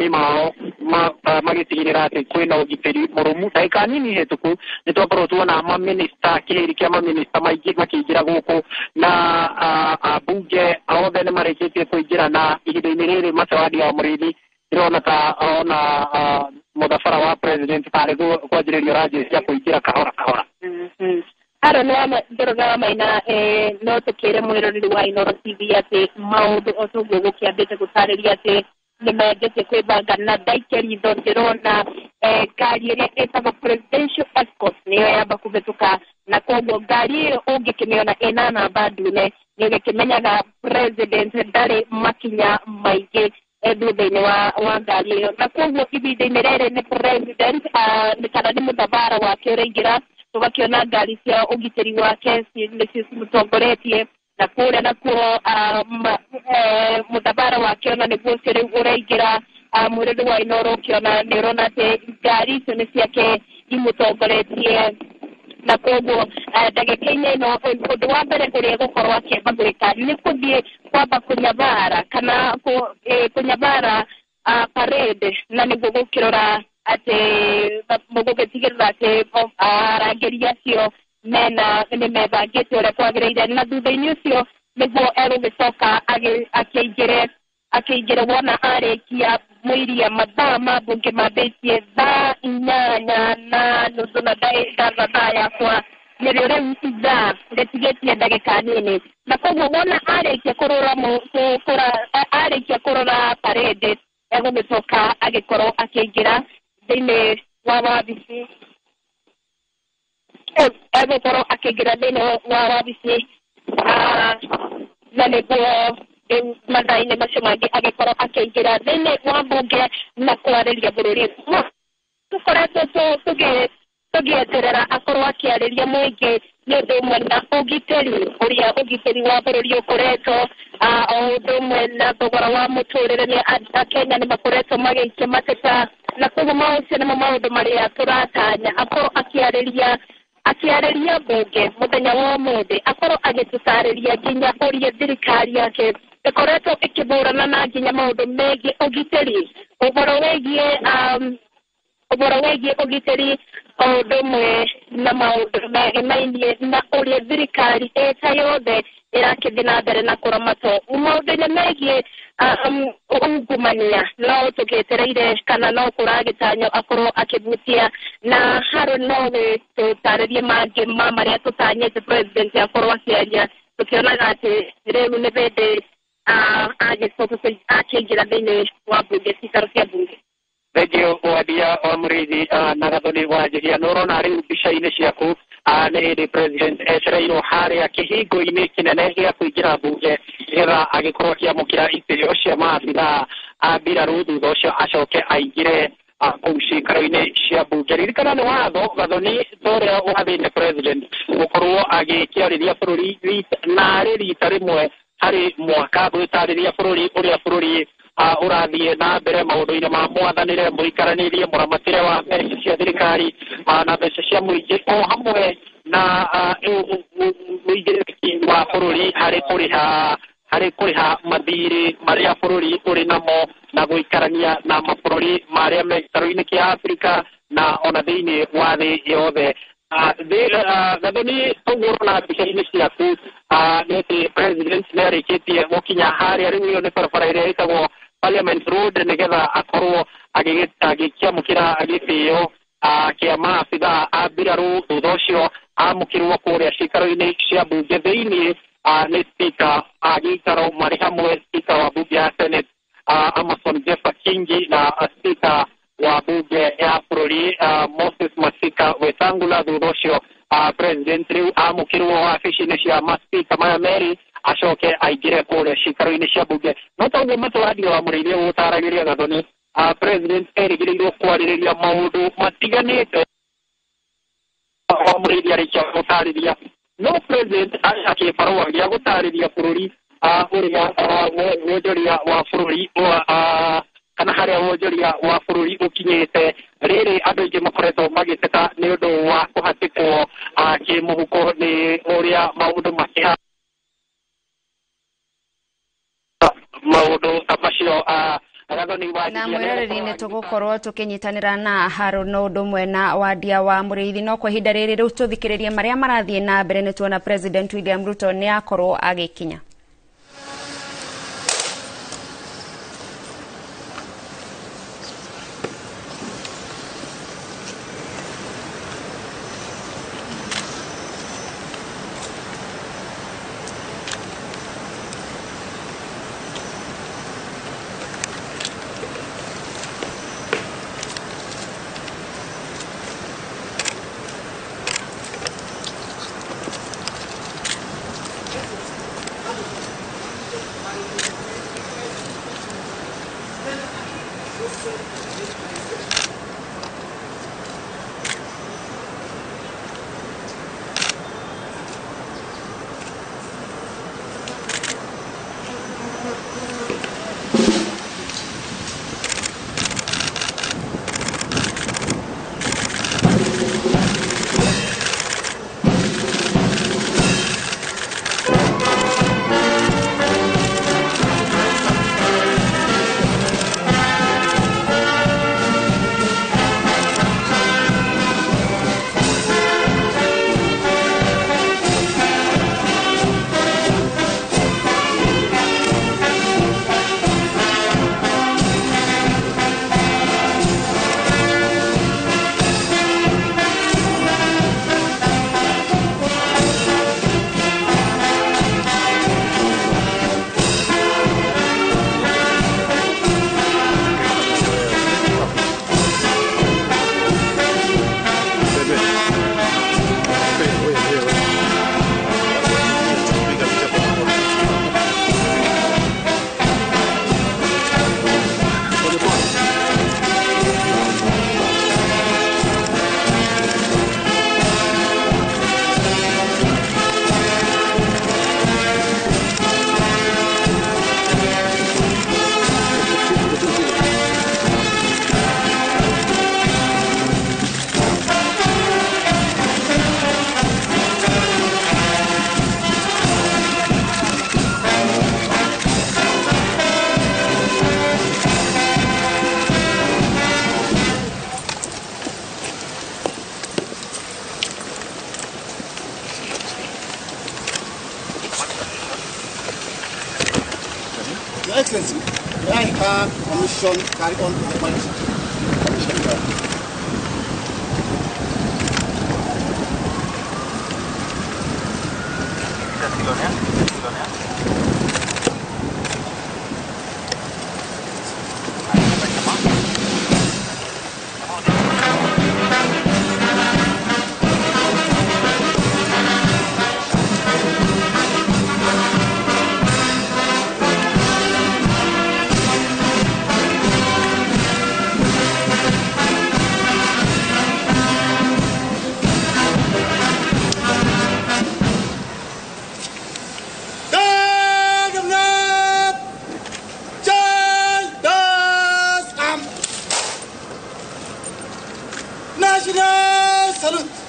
matua-inĩ mao magĩtigĩrĩra atĩ kwĩna ũgitĩri mũrũmu. Ndagĩka nini hĩtũku nĩ twakorwo tuona mamĩnĩsta, kĩhĩri kĩa mamĩnĩsta maingĩ makĩingĩra gũkũ, na ambunge othe nĩ marĩkĩtie kũingĩra, na ihinda-inĩ rĩrĩ Macawadi wa Mũrĩithi ndĩrona ta ona mũthabara wa president tarĩ kwanjĩrĩria ũranjĩrĩria kũingĩra kahora kahora. Aaron wa Njoroge wa Maina, no tũkĩre mwĩroreri wa Inooro TV atĩ maũndũ o toguo gũkĩambĩte gũtarĩria atĩ nĩ mendetie kwĩbanga, na ndaikia ritho ndĩrona ngari ĩrĩa ĩtagwo presidential escort nĩyo yamba kũhĩtũka, na koguo ngari ĩyo ũngĩkĩmĩona ĩna namba ndune nĩ ũgĩkĩmenyaga president ndarĩ makinya maingĩ thutha-inĩ wa ngari ĩyo. Na koguo ihinda-inĩ rĩrĩ nĩ president kana nĩ mũthabara wake ũraingĩra, tũgakĩona ngari cia ũgitĩri wake nĩcio cimũtongoretie, na kũrĩa nakuo mũthabara wake ona nĩguo ũcio rĩu ũraingĩra. Mwĩrĩri wa Inooro, ũkĩona nĩ ũrona atĩ ngari icio nĩ ciake imũtongoretie, na koguo ndagĩka-inĩ ĩno ũndũ wa mbere ũrĩa egũkorwo akĩamba gwĩka nĩ kũthiĩ kwamba kũnyabara kana kũnyabara parade, na nĩguo gũkĩrora atĩ gũgĩtigĩrĩra atĩ arangĩri acio mena nĩ mebangĩte ũrĩa kwagĩrĩire, na thutha-inĩ ũcio nĩguo egũgĩcoka akĩingĩre. Wona arĩkia mũiria, mathaa ma mbunge mambĩtie 8:30 na thaa yakwa nĩrĩo rĩu ithaa rĩtigĩtie ndagĩka nini, na koguo wona arĩkia kũrora arĩkia kũrora parade egũgĩcoka agĩkorwo akĩingĩra thĩinĩ wa wabici, egũkorwo akĩingĩra thĩinĩ wa wabici, na nĩguo rĩu mathaa-inĩ macio mangĩ agĩkorwo akĩingĩra thĩinĩ wa mbunge na kwarĩria bũrũri. Tũkoretwo tũgĩeterera akorwo akĩarĩria mũingĩ nĩ ũndũ ũmwe na ũgitĩri, ũrĩa ũgitĩri wa bũrũri ũkoretwo, o ũndũ ũmwe na thogora wa mũtũrĩre, nĩ Akenya nĩ makoretwo magĩikia mateta, na koguo maũcio nĩmo maũndũ marĩa tũratanya akorwo akĩarĩria mbunge mũthenya wa ũmũthĩ, akorwo agĩtũtarĩria nginya ũrĩa thirikari yake ĩkoretwo ĩkĩhũrana na nginya maũndũ megiĩ ũgitĩri, ũhoro wĩgiĩ ũgitĩri, o ũndũ ũmwe na maũndũ megemainie na ũrĩa thirikari ĩta yothe ĩrakĩthiĩ na mbere na kũramatwo maũndũ-inĩ megiĩ ungumania. No tũgĩetereire kana no kũragĩtanywo akorwo akĩbutia, na harũ no tũtarĩrie mangĩ ma marĩa tũtanyĩte president akorwo akĩaria, tũkĩonaga atĩ rĩu nĩ hĩndĩ agĩcoka akĩingĩra thĩinĩ wa mbunge, cikaro cia mbunge. Thengio, Wadia wa Mũrĩithi na Gathoni wa Njihia. Nĩ ũrona rĩu mbica-inĩ ciaku nĩ hĩndĩ president ecereirwo harĩa kĩhingo-inĩ kĩnene gĩa kũingĩra mbunge nĩgetha agĩkorwo akĩamũkĩra itĩo cia maabithaa a mbirarũ, thutha ũcio acoke aingĩre kũu cikaro-inĩ cia mbunge. Ririkana nĩ watho, Gathoni, ta ũrĩa wathĩte president gũkorwo agĩkĩarĩria bũrũri narĩ rita rĩmwe harĩ mwaka, gwĩtarĩria bũrũri ũrĩa bũrũri ũrathiĩ na mbere maũndũ-inĩ ma mwathanĩre, mũikaranĩrie, mũramatĩre wa mbeca cia thirikari na mbeca cia mũingĩ, o hamwe na ũigĩrĩrĩki wa bũrũri harĩ kũrĩha mathirĩ marĩa bũrũri ũrĩ namo na gũikarania na mabũrũri marĩa me gĩtarũ-inĩ kĩa Afrika na ona thĩinĩ wa thĩ yothe. Gathoni, ũguo ũrona mbica-inĩ ciaku nĩ atĩ president nĩ arĩkĩtie gũkinya harĩa rĩu ĩyo nĩ barabara ĩrĩa ĩtagwo Parliament Road, nĩgetha akorwo agĩkĩamũkĩra gĩtĩo kĩa maabithaa a mbirarũ. Thutha ũcio amũkĩrwo kũrĩa cikaro-inĩ cia mbunge thĩinĩ nĩ speaker a gĩikaro marĩ hamwe, speaker wa mbunge ya Senate Amason Jeffa Kingi na speaker wa mbunge ya bũrũri Moses Masika Wetangula. Thutha ũcio president rĩu amũkĩrwo wabici-inĩ cia maspika maya merĩ, acoke aingĩre kũrĩa cikaro-inĩ cia mbunge. No ta ũguo matũradio wa Mũrĩithi gũtaragĩria, Gathoni, president erĩgĩrĩirwo kwarĩrĩria maũndũ matiganĩte wa Mũrĩithi arĩkia gũtarĩria. No president arĩ na kĩbarũa gĩa gũtarĩria bũrũri ũrĩa wonjoria wa bũrũri kana harĩa wonjoria wa bũrũri ũkinyĩte. Rĩrĩ andũ aingĩ makoretwo magĩteta nĩ ũndũ wa kũhatĩkwo kĩmũhuko nĩ ũrĩa maũndũ makĩha maũndũ ta macio. Gathoni wa na mwiroreri nĩ tũgũkorwo tũkĩnyitanĩra na Harold no ũndũ ũmwe na Wandia wa Mũrĩithi. No kwa ihinda rĩrĩ rĩu tũthikĩrĩrie marĩa marathiĩ na mbere, nĩ tuona President William Ruto nĩ akorwo agĩkinya. Your Excellency, may I have permission to carry on with the parade? National salute.